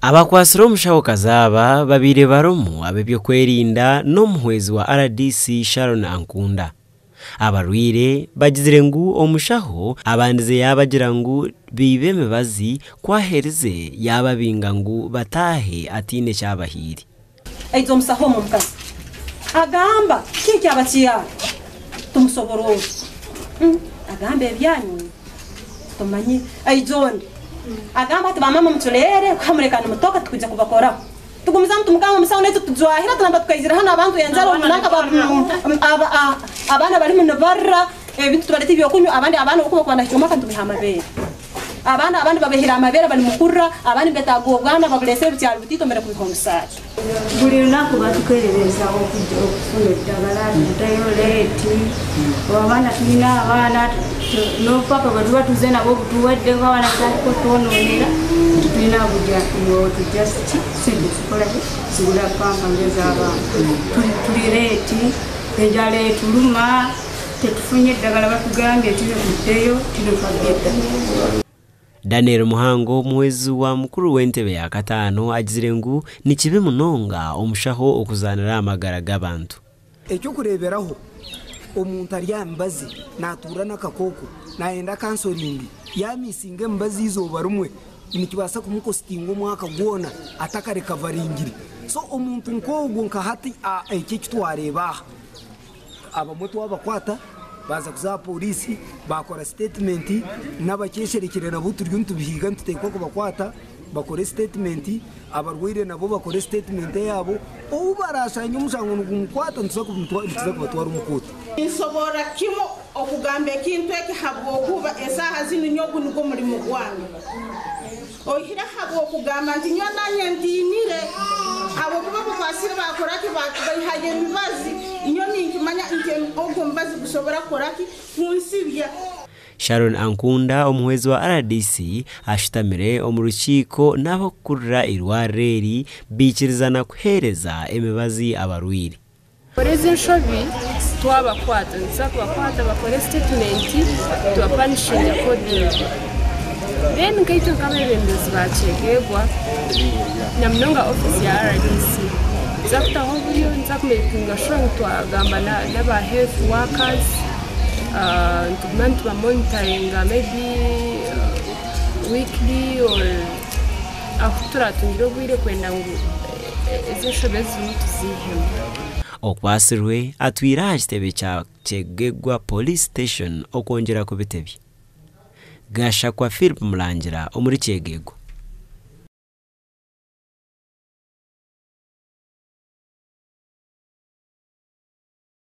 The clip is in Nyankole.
Abakwatsire omushahokazi aba babaire barimu ab'eby'okwerinda n'omuhwezi wa rdc Sharon Ankunda. Abarwaire bagizire ngu omushaho abandize yaabagira ngu baibe emibazi ku aherize yaababinga ngu bataahe ataine eki abahaire. Aija omusaho omwe omukazi agamba, Kiki kyaba kiri Tumusoborora. Agamba, Ebyanyu tumanyire. Aija ondi agamba ati, Bamama mucureere, ku hamureka nimutoka tikwija kubakoraho. Tugumizamu tumugamba, Omusaho naitwe tujwahire tunamba tukaizira hanu abantu enjara omu nanka abaana barimu nibarira, ebintu tubareetera ebyokunywa abandi abaana obu bakuba nibahika omwaka nitubiha amabeere. Abaana abandi babehire amabeere bari mukurira, abandi nibetaaga obwana babureesire bukyari butiito mbere kubiha omusaari. Buri lunaku batukererezaho okujja okufuna eddagala tuddayo leeti abaana tulina abaana n'obupapa bwe tuba tuze nabwo butuweddeko abaana batandika otwononera tetulina kujja wetujja ki sente zikolaki zigula pampa ng'ez'abaana tuli leeti enjala etuluma. Tetufunye eddagala batugambye tino tuddeyo tino twabba eddagala. Daniel Muhango omuhwezi wa mukuru w'entebe ya kataano agizire ngu ni kibi munonga omushaho okuzaanira aha magara g'abantu. Eky'okureeberaho, omuntu ari aha mibazi naatuura n'akakooko, naayenda kansoringi, yaamisinga emibazi eizooba rimwe nikibaasa kumukositinga omwaka gwona atakarikavaringire. So omuntu nk'ogwo nka hati eki eki twareeba aha, Abamwe twabakwata baaza kuza aha pooriisi baakora siteetimenti, n'abakyesherekire nabo turiyo nitubihiiga nituteekwa kubakwata bakore siteetimenti, abarwaire nabo bakore siteetimenti eyaabo, ou baraashangye omushango nigumukwata nituza kubatwara omu kooti. Ninsoborra kimu okugamba ekintu eki habwokuba esaaha zinu nyowe ogu nugwo mulimo gwange. Oihireho habw'okugamba nti nyowe nanye ntiinire, habwokuba bakwasire baakora ki, baihayo emibazi, nyowe ninkimanya nti ogu omubazi gusobora kukora ki, kunsibya. Sharon Ankunda omuhwezi wa rdc ashutamire omu rukiiko n'abarikukurira eirwariro eri baikirizana kuheereza emibazi abarwaire. Bakora ezi enshobi twabakwata nituza kubakwata bakore sitetimenti tubapanishinge accordingly. Then nkaitwe nk'abeebembezi ba Kyegegwa na munonga ofiisi ya rdc nituza kutaho oburyo nituza kumekinga sure ngu twagamba n'aba health workers nituguma nitubamonitaringa maybe weekly or ahu turatungire obwire kwenda ngu ezi enshobe ezirimu tuziihemu. Okwatsirwe atwire aha kitebe kya Kyegegwa Police Station okwongyera kubitebya. Gashakwa Philip Mulangira omuri Kyegegwa.